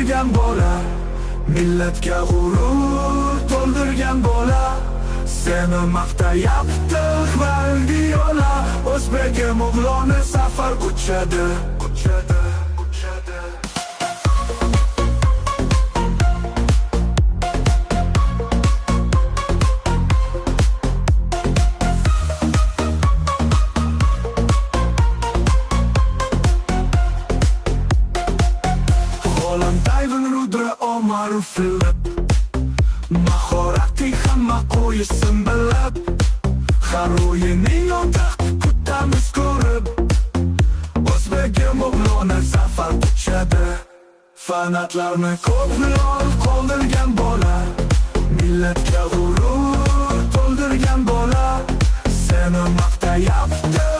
qoldirgan bola. Millatga g'urur to'ldirgan bola. Seni maqtayapti Gvardiola. O'zbegim o'g'loni safar uchadi, uchadi, uchadi. Haaland, Ivan, Rudra, Omar, Philip. Mahorati hamma qo'ysin bilib. Har o'yining o'ta kutamiz ko'rib. O'zbegim o'g'loni safar uchadi. Fanatlarni ko'p lol qoldirgan bola. Millatga g'urur to'ldirgan bola. Seni maqtayapti.